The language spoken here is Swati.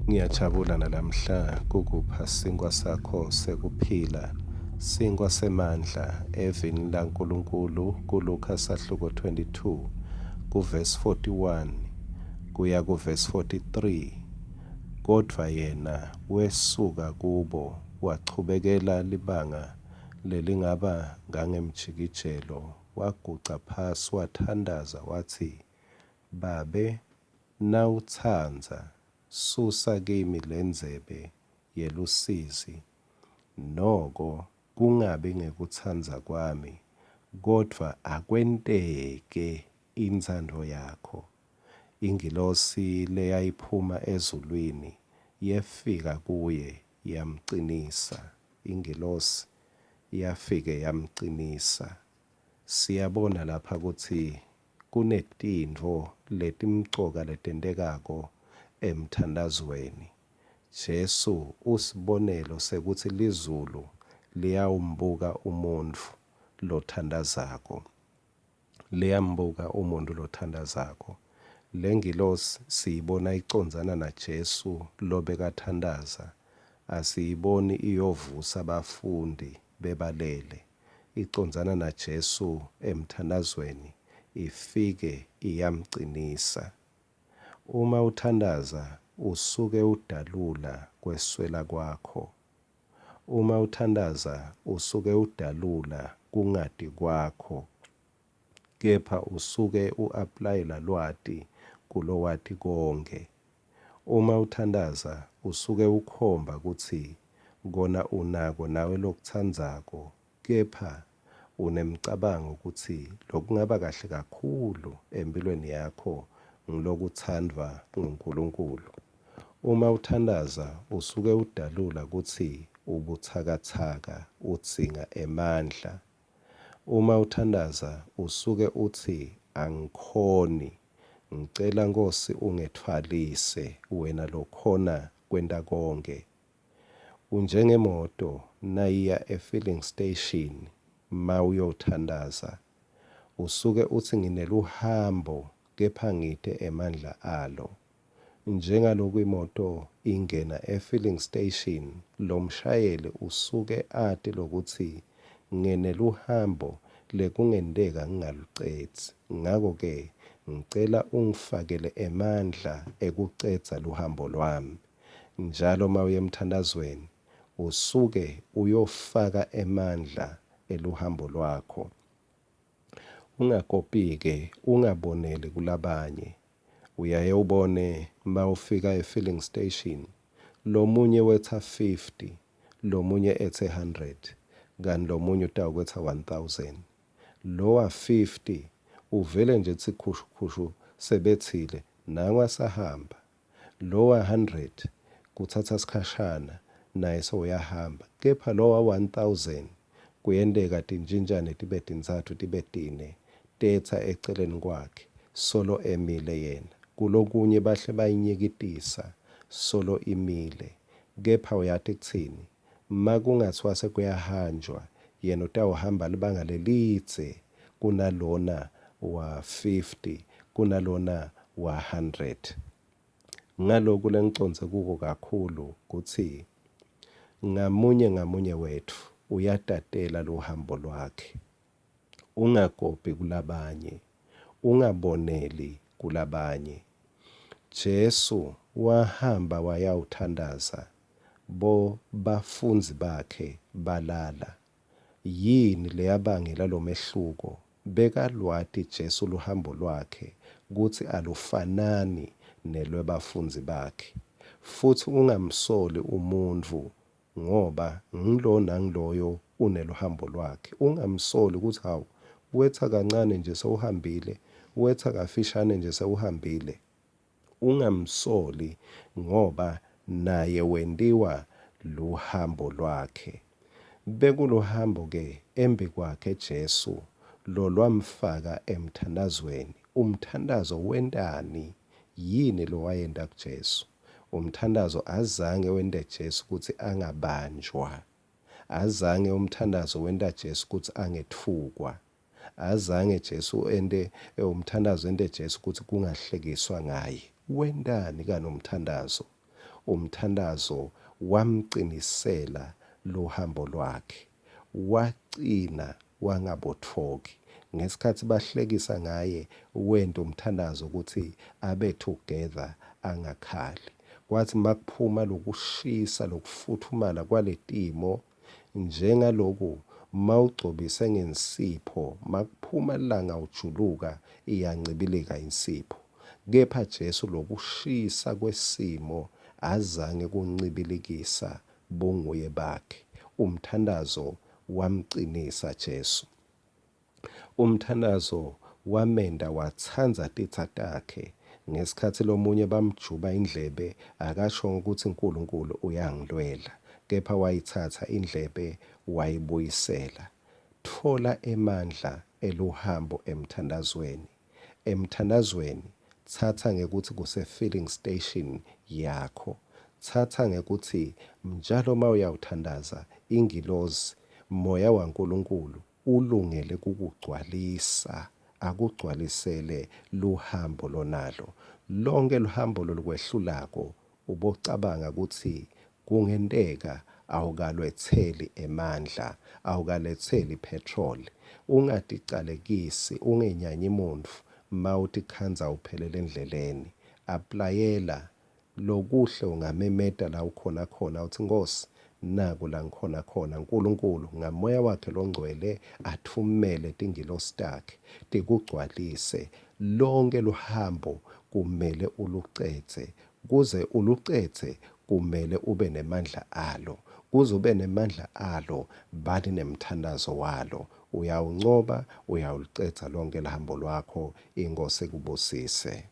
Ngiyajabula nalamhla kukupha sinkwa sakho sekuphila, sinkwa semandla evini laNkulunkulu kuLukha sahluko 22 kuvesi 41 kuya kuvesi 43. Kodvwa yena wesuka kubo wachubekela libanga lelingaba ngangemjikijelo, waguca phasi wathandaza watsi, Babe, nawutsandza, susa kimi lendzebe yelusizi, noko kungabi ngekutsandza kwami, kodvwa akwenteke intsandvo yakho. Ingilosi leyayiphuma ezulwini yefika kuye yamcinisa. Ingilosi yafike yamcinisa. Siyabona lapha kutsi kunetintfo letimcoka letentekako emthandazweni. Jesu usibonelo sekutsi lizulu liyawumbuka umuntfu lothandazako. Liyambuka umuntfu lothandazako. Lengilosi siyibona icondzana naJesu lobekathandaza, asiyiboni iyovusa bafundi bebalele. Icondzana naJesu emthandazweni ifike iyamcinisa. Uma uthandaza usuke udalula kweswela kwakho. Uma uthandaza usuke udalula kungati kwakho kepha usuke u-aplayela lwati kulowati konkhe. Uma uthandaza usuke ukhomba kutsi kona unako nawe lokutsandzako kepha unemcabango kutsi lokungaba kahle kakhulu empilweni yakho ngulokutsandvwa nguNkulunkulu. Uma uthandaza usuke udalula kutsi ubutsakatsaka udzinga emandla. Uma uthandaza usuke utsi angikhoni, ngicela Nkhosi ungetfwalise wena lokhona kwenta konkhe. Unjengemoto nayiya e-filling station mawuyothandaza usuke utsi ngineluhambo kepha ngite emandla alo. Njengaloku imoto ingena e-filling station lomshayeli usuke ati lokutsi ngeneluhambo lekungenteka ngingalucedzi ngako-ke ngicela ungifakele emandla ekucedza luhambo lwami. Njalo mawuya emthandazweni usuke uyofaka emandla eluhambo lwakho. Ungakopi-ke ungaboneli kulabanye. Uyaye ubone mawufika e-filling station lomunye wetsa 50, lomunye etse 100 kani lomunye utawukwetsa 1000. Lowa 50 uvele nje tsi khushu khushu sebetsile nangu asahamba. Lo wa 100 kutsatsa sikhashana naye sewuyahamba kepha lo wa 1000 kuyenteka tintjintjane tibe tintsatfu tibe tine tetsa eceleni kwakhe solo emile yena. Kulokunye bahle bayinyikitisa solo imile kepha uyati kutsini makungatsiwa sekuyahanjwa yena utawuhamba libanga lelidze kunalona wa 50 kunalona wa 100. Ngaloku lengicondze kuko kakhulu kutsi ngamunye ngamunye wetfu uyatatela luhambo lwakhe. Ungakopi kulabanye, ungaboneli kulabanye. Jesu wahamba wayawuthandaza, bo bafundzi bakhe balala. Yini leyabangela lomehluko? Bekalwati Jesu luhambo lwakhe kutsi alufanani nelwebafundzi bakhe. Futsi ungamsoli umuntfu ngoba ngilo nangiloyo uneluhambo lwakhe. Ungamsoli kutsi hawu wetsa kancane nje sewuhambile, wetsa kafishane nje sewuhambile. Ungamsoli ngoba naye wentiwa luhambo lwakhe. Bekuluhambo ke embikwakhe Jesu lolwamfaka emthandazweni. Umthandazo wentani? Yini lowayenta kuJesu? Umthandazo azange wente Jesu kutsi angabanjwa. Azange umthandazo wenta Jesu kutsi angetfukwa. Azange Jesu ente umthandazo ente Jesu kutsi kungahlekiswa ngaye. Wentani kani umthandazo? Umthandazo wamcinisela luhambo lwakhe. Wacina wangabotfoki. Ngesikhatsi bahlekisa ngaye wenta umthandazo kutsi abe together angakhali. Kwatsi makuphuma lokushisa lokufutfumala kwaletimo njengaloku mawugcobise ngensipho makuphuma lilanga ujuluka iyancibilika insipho. Kepha Jesu lokushisa kwesimo azange kuncibilikisa bunguye bakhe. Umthandazo wamcinisa Jesu. Umthandazo wamenta watsandza titsa takhe. Ngesikhatsi lomunye bamjuba indlebe akashongo kutsi Nkulunkulu uyangilwela, kepha wayitsatsa indlebe wayibuyisela. Tfola emandla eluhambo emthandazweni. Emthandazweni tsatsa ngekutsi kuse filling station yakho. Tsatsa ngekutsi njalo mawuyawuthandaza ingilozi moya waNkulunkulu ulungele kukugcwalisa akugcwalisele luhambo lonalo. Lonke luhambo lolukwehlulako ubocabanga kutsi kungenteka awukalwetseli emandla, awukaletseli petrol. Ungaticalekisi, ungenyanyi muntfu mawutikhandza uphelele endleleni. Aplayela lokuhle ungamemeta la ukhona khona utsi Nkosi naku la ngikhona khona. Nkulunkulu ngamoya wakhe longcwele athumele tingilosi takhe tikugcwalise lonke luhambo kumele ulucedze. Kuze ulucedze kumele ube nemandla alo. Kuze ube nemandla alo bani nemthandazo walo. Uyawuncoba, uyawulicedza lonke luhambo lwakho. Inkosi ikubusise.